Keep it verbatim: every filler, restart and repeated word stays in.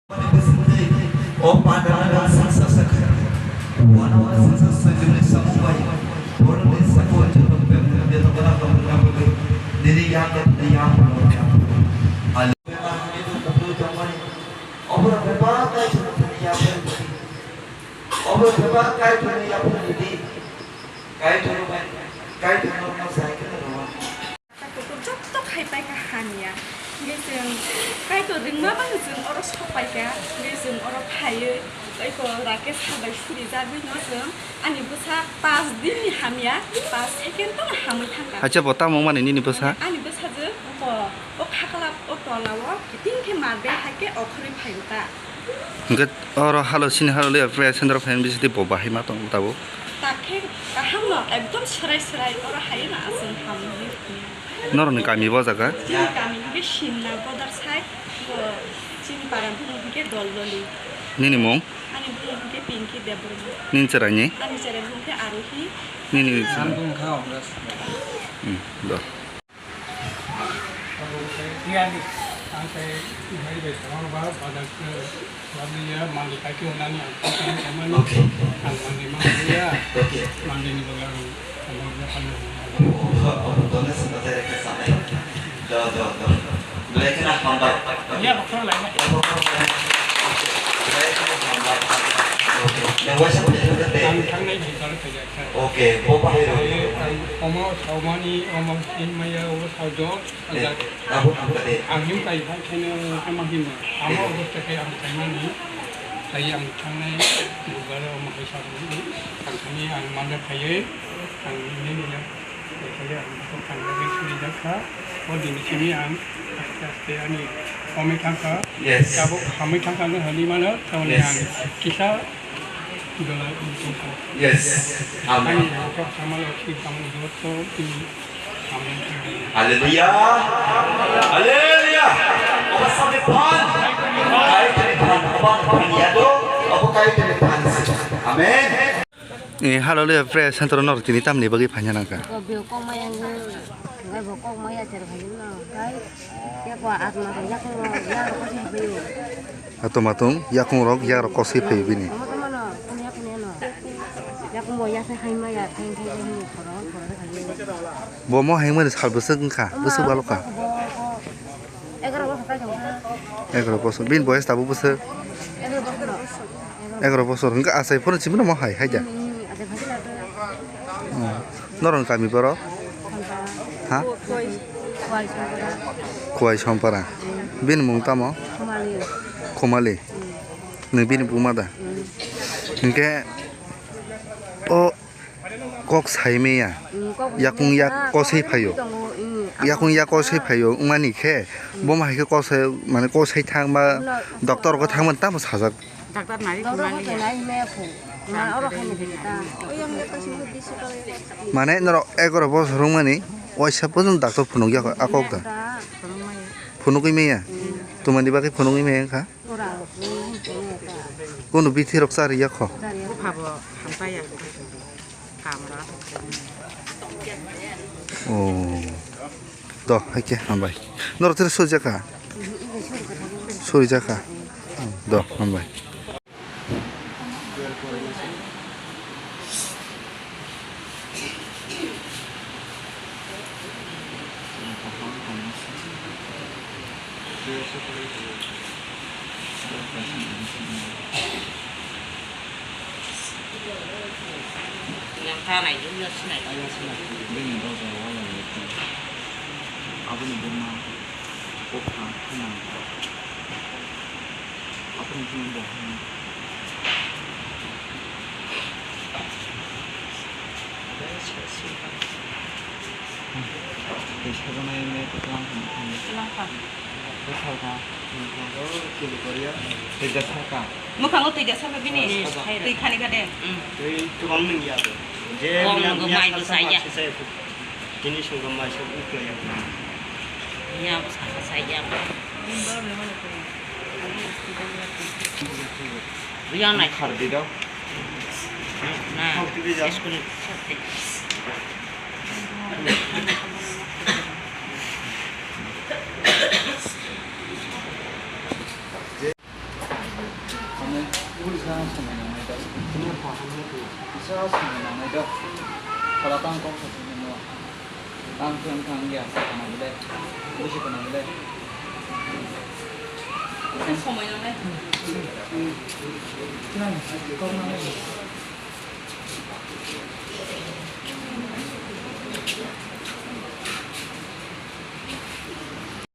Bisingtwi o pandalano singsa sakha. Wanao singsa sakha ni samung bai borokni saka o joto bemni betogora hamrwna bagwi nini yakni yakni yakni. Hallelujah. Oborok bebak Kaitorni yapharwi di. Oborok bebak Kaitorni yapharwi di. Kaitor bai, Kaitor norokno sai kheno rwma. Kutuk joto khai paikha hamya. Hingke chwng Kaitor ringma bai chwng oro sok paikha. Hingke chwng oro phaiwi eko Rakesh sabai sirijagwino chwng ani bwsa pas din ni hamya, pas second tong hamwi thangkha. Acha, bo tamo mani nini bwsa? Ani bwsajwk bo o khaklap o tola o kiting khe mar beng hai khe okhorwi phaio ta. Hingke oro halo sini halo le Prayer Center phaini bisingtwi bo bahai ma tongo tabuk. Takhe kaham no ekdom serai serai oro hai no aswng ham hwnwi. Norokni kami bo jaga? Chini kami hingke Simna border side, bo chini para bumung hingke Doldoli. Nini mung? Ani bumung hingke Pinky Debbarma. Nini chwraini? Ani chwrai hingke Arohi. Nini? Ang bumung kha Obras. Hmm, do. Ang tei bhai bai tongma ba badak, eh, badak ya, mandi kaki unani ang tongmani. Okay. Ang mandi mangya. Okay. Mandi ni bagar ang tongmani. Oh, oh, dona senda saya ke sana. Do, do, do. Belai kheno hambai. Ya, bokhorok lai. Ya, bokhorok lai. Okay. Belai kheno hambai. Okay. Yang waisa punya kita teh. Ang thangnai bhai baru saja. Okay, bo bahai rw. Omo saumani, omo sinmaya, omo saujok. Eh, abo, abo de. Ang yung kai hai khaino ama himo. Amo obo tekai ang kaimani. Kai ang thangnai, bugaro omo hai saumani. Ang thani ang manda khaiye, ang nini ya. Kai ang bokong thangna suri jakha. O dini simi ang aste aste ani omoi thangkha. Yes. Tabuk hamoi thangkha ang hani mano, tamoni ang kisa. Yes. Amen. Hallelujah. Hallelujah. Obo sabe phan. Kai tini phan. Obo phan ya do. Obo kai tini phan. Amen. Eh, Hallelujah Prayer Center norok tini tamni bagwi phanya nangkha. Bo kok maya, bo kok maya cher phai no. Kai, ya ko atma ko ya ko ya ko se phai. Atom atom, yakung rok, yak rok kosoi phaio bini. Omo tongmano, kuni ya kuni ano. Yakung bo yasa hai ma ya, theng theng theng theng, khoro khoro de khai. Bo mo hai mani sal bwswk wngkha, bwswk balo kha. Bo, bo, egaroh bosor kai tongkha. Egaroh bosor, bini boyes tabuk bwswk? Egaroh bosor. Egaroh bosor, wngkha achai phano chimano mo hai, hai da? Hmm, hmm, achai phano chimano. Oh. Norokni kami borok? Sompara. Ha? Kuwai. Kuwai Sompara. Kuwai Sompara. Hmm. Bini mung tamo? Khumali. Khumali. Nwng bini buma da? Hinkhe o kok sai maya. Yakung yak kosoi phaio. Yakung yak kosoi phaio wngmani khe bomo hai khe kosoi, mane kosoi thangma doctor rok thangmani tamo sajak. Mane norok egaroh bosor wngmani waisa pojon doctor phunukya kho a kok da. Phunukgwi maya. Tumani bagwi phunukgwi maya wngkha. Kunu bithi rok chariya kho. Buphabo hampai ya. Kamra. Oh. Do, hai khe hambai. Norok tiri suri jakha? Suri jakha. Do, hambai. Yang tanai jumno sinai. Bini doga wala wala. Aboni buma bupha thumang. Aboni buma bupha. Tei sajaknai me kwtlang kha. Kwthang kha. Tei da sakha. Mwkhango twi da sakha bini. Twi khani kha de. Twi kwbang nung ya. Je kok nungwi mai bwsa ya. Tini songkha mai sok ukla ya. Ya bwsa bwsa ya. Yang nai. Khar di do. Na. School. Kisa samai nangnai da. Kisa samai nangnai da. Phala tang kok sa sini no. Tang thang thang ya sa kana bile. Busi kana bile. Samai nangnai. Kisa kok nangnai.